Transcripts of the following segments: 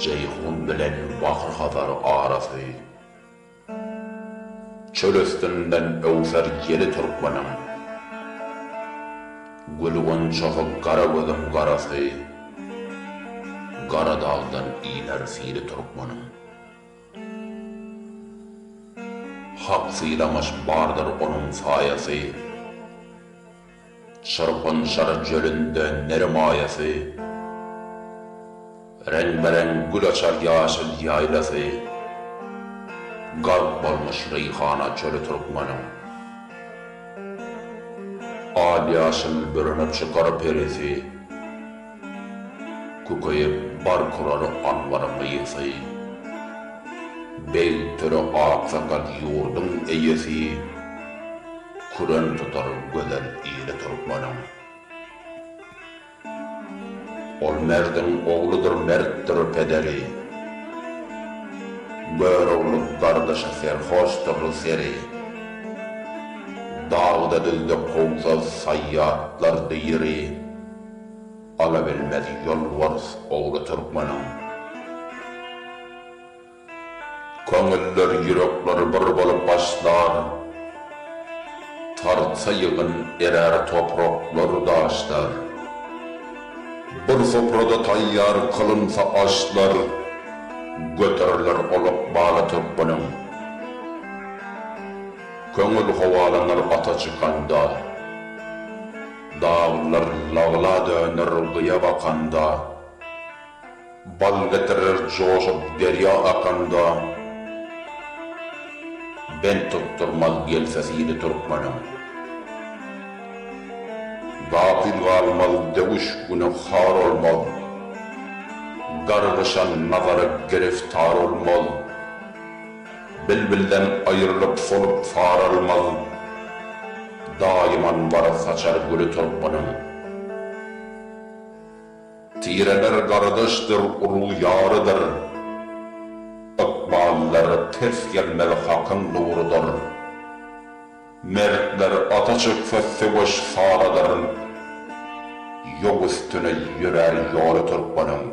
Jeýhun bilen Bahr-Hazar arasy. Çöl üstünden öwser ýeli türkmeniň. Gül-gunçasy gara gözüň garasy. Gara dagdan iner sili türkmeniň. Hak sylamyş bardyr onuň saýasy. Çyrpynşar cölünde neri maýasy. Reňbe-reň gül açar ýaşyl ýaýlasy. Gark bolmuş reýhana çöli türkmeniň. Al-ýaşyl bürenip çykar perisi. Kükeýip bark urar anbaryň ysy. Beg töre aksakal ýurduň eýesi. Küren tutar gözel ili türkmeniň. Ol merdiň ogludyr mertdir pederi. Görogly gardaşy serhoşdyr seri. Dagda-düzde kowsa saýýatlar diri. Alabilmez ýolbars ogly türkmeniň. Köňüller, ýürekler bir bolup başlar. Tartsa ýygyn erär topraklar, daşlar. Bir soprada taýýar kylynsa aşlar, Göteriler ol ykbaly türkmeniň. Köňül howalanar ata çykanda. Daglar lagla döner gyýa bakanda. Bal getirer joşup derýa akanda, Bent tutdurmaz gelse sili türkmeniň. Gapyl galmaz döwüş güni har olmaz, Gargyşa nazara giriftar olmaz, Bilbilden aýrylyp solup saralmaz, Daýym anbar saçar güli türkmeniň. Tireler gardaşdyr, urug ýarydyr. Ykballary ters gelmez Hakyň nurudyr. Mertler ata çyksa söweş saradyr. Ýow üstüne ýörär ýoly türkmeniň.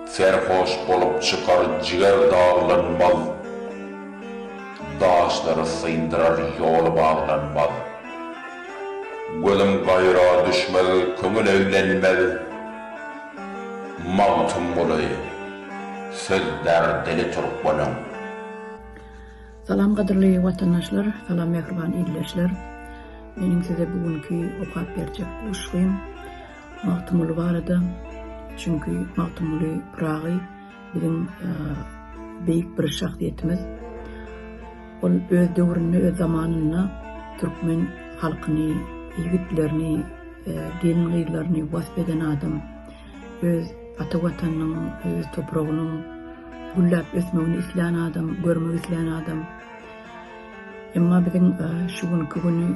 Serhoş bolup çykar jiger daglanmaz. Daşlary syndyrar ýoly baglanmaz. Gözüm gaýra düşmez, köňül eglenmez. Magtymguly, sözlär dili türkmeniň. Salam gadyrly watandaşlar, salam mähriban ildeşler. Meniň size bu günki okap berjek goşgym Magtymguly barada. Çünki Magtymguly Pyragy biziň beýik bir şahsyýetimiz. Ol öz döwründe, öz zamanynda türkmen halkyny, ýigitlerini, gelin-gyzlaryny wasp eden adam. Öz ata Watanynyň, öz topragynyň gülläp ösmegini islän adam, görmek islän adam. Emma biziň şu günki güni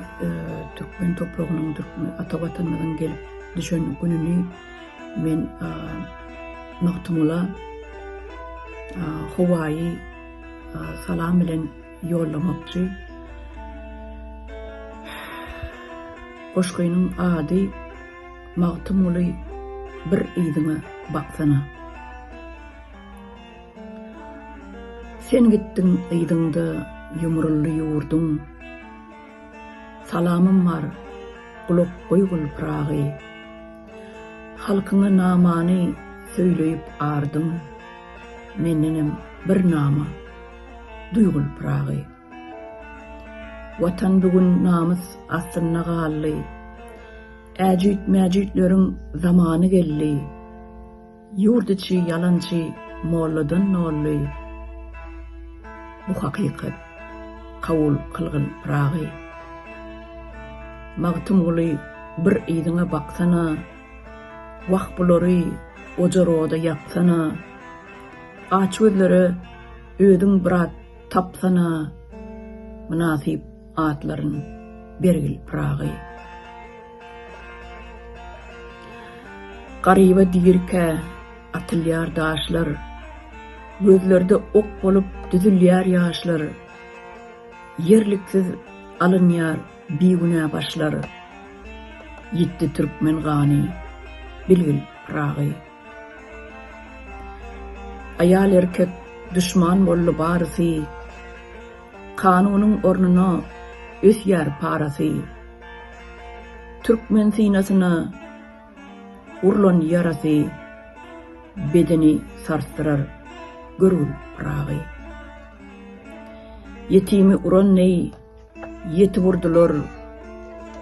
türkmen topragynyň, türkmen ata Watanymyzyň gelip düşen gününi men Magtymgula howaýy salam bilen ýollamakçy. Goşgynyň ady Magtymguly bir yzyňa baksana. Sen gitdiň yzyňda ýumruldy ýurduň. Salamym bar, gulak goýgul Pyragy. Halkyňa namany söýleýip ardyň, Mendenem bir nama duýgul Pyragy. Watan bu gün namys astynda galdy, Äjüt-mäjütleriň zamany geldi. Ýurt içi ýalançy molladan doldy, Bu hakykat kabul kylgyl Pyragy. Magtymguly bir yzyňa baksana, Wah bulary ojar-oda ýaksana, Açgözlere özüň bir at tapsana, Mynasyp atlaryn bergil Pyragy. Garyba dirikä atylýar daşlar, Gözlerde ok bolup düzülýär ýaşlar, Ýerliksiz alynýar bigünä başlar, Ýitdi türkmen gany, bilgil Pyragy. Aýal-erkek duşman boldy barysy, Kanunyň ornuna ösýär parasy. Türkmen synasyna urlan ýarasy Bedeni sarsdyrar görgül Pyragy. Ýetimi uran deý ýetip urdular,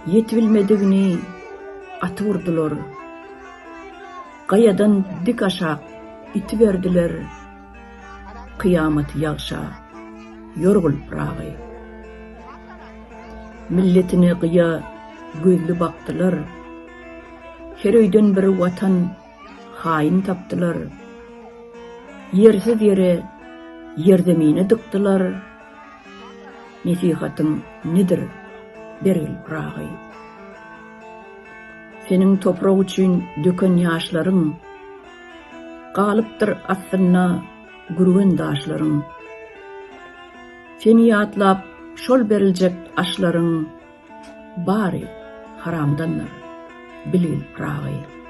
Ýetibilmedigini atyp urdular. Gaýadan dik aşak itiberdiler, Kyýamaty ýagşa ýorgul Pyragy. Milletine gyýa gözli bakdylar, Her öýden bir Watan haýyn tapdylar. Ýersiz ýere ýerzemine dykdylar, Nesihatyň nedir, bergil Pyragy. Seniň toprak üçin döken ýaşlaryň, Galypdyr astynda gürgen daşlaryň. Seni ýatlap şol beriljek aşlaryň Bary haramdandyr, bilgil Pyragy.